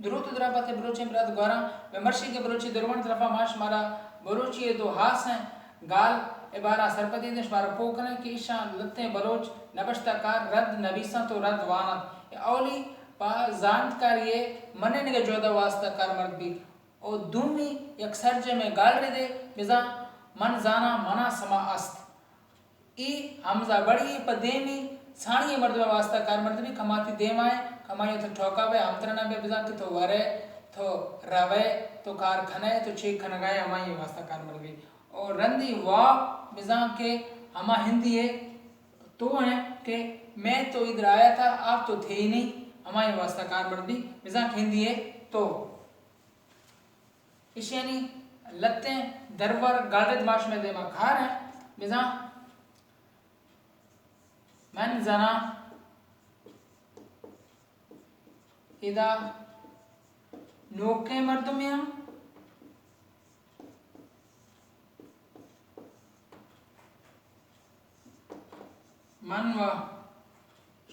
دروت ءُ دراپت بلوچیں برات گوھاراں، بہ مرشی کہ بلوچی درونت ءِ طرفا ما شمارا بلوچی ءِ دو ھاسیں گال ءِ بارا سرپدی دیں، شمارا پوہ کنیں کہ ایشاں لھتیں بلوچ نبشتہ کار رد نبیسنت ءُ رد واننت۔ اے اولی پہ زانتکاری ءِ منینگ ءِ جھد ءِ واستہ کارمرد بیت ءُ دومی یک سرجمیں گالردے، بزاں من زاناں منا سما است۔ اے ھمزہ بڑی ءِ پہ دیمی ساڑی ءِ مردم ءِ واستہ کارمرد بیت، کماتی دیما ءَ، کمائی ءَ تو ٹوکا بئے، ھمترنا بئے، بزاں کہ تو ورئے، تو روئے، تو کار کنئے، تو چے کنگا ئے، ھمائی ءِ واستہ کارمرد بیت۔ ءُ رندی وا بزاں کہ ھما ھندی ءِ تو ایں کہ مئے تو ادھر آیا تھا، آپ تو تھے ہی نہیں، ھمائی ءِ واستہ کارمرد بیت، بزاں کہ ھندی ءِ تو۔ ایشانی لھتیں درور گالرد ما شمئے دیما کاریں، بزاں من زاناں ادا نوکیں مردمے آں، من و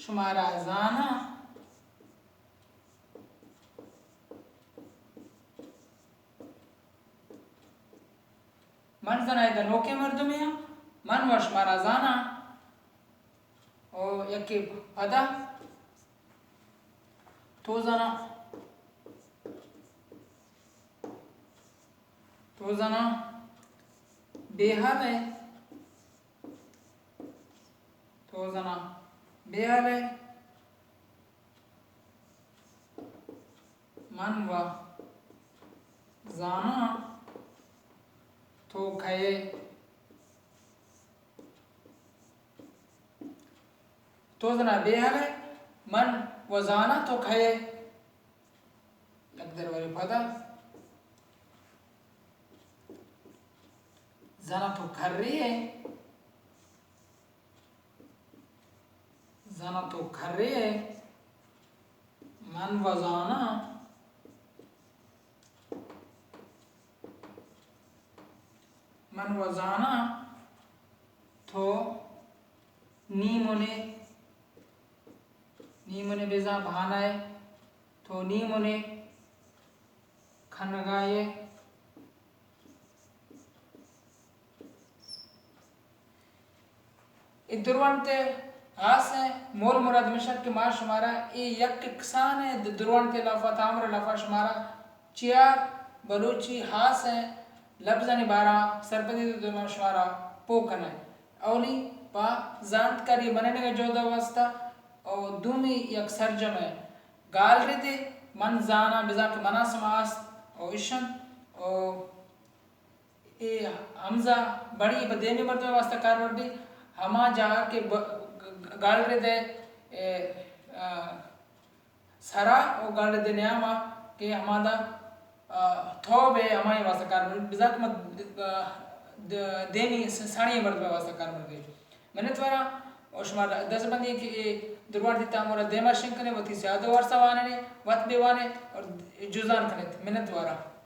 شمارا زاناں۔ من زاناں ادا نوکیں مردمے آں، من و شمارا زاناں۔ او یکے پدا تو زاناں، تو زاناں بے ھال ئے، تو زاناں بے ھال ئے۔ من و زاناں تو کئے ئے۔ تو زاناں بے ھال ئے، من و زاناں تو کئے ئے۔ یک درورے پدا۔ زاناں تو کرے ئے۔ زاناں تو کرے ئے، من و زاناں، من و زاناں تو نیمنے، نیمنے بزاں بھانائے، تو نیمنے کنگا ئے۔ اے درونت ءِ ھاسیں مول مراد ھمیش اِنت کہ ما شمارا اے یک کسانیں د-، درونت ءِ لافا، تامر ءِ لافا شمارا چیار بلوچی ھاسیں لبزانی بارا سرپدی دئیں، ما شمارا پوہ کنیں۔ اولی پہ زانتکاری منینگ ءِ جھد ءِ واستہ، او دومی یک سرجمیں گالردے، من زاناں بزاں کہ منا سما است، او ایش اِنت، او اے ھمزہ بڑی پہ دیمی مردم ءِ واستہ کارمرد بیت، ھما جاگہ کہ ب-، گ-، گ-، گالرد ءِ، اے، آ، سرا او گالرد ءِ نیاما کہ ھمادا، آ، تھوب ءِ، ھمائی ءِ واستہ کارمرد بیت۔ بزاں کہ ما، آ، د-، دیمی س-، ساڑی مردم ءِ واستہ کارمرد بیت۔ منتواراں او شما دزبندی کہ اے درونت ءِ تامر ءَ دیما شنگ کنے، وتی سیاد ءُ وارسا واننے، وت بہ وانے اور جزان کنے۔ منتواراں۔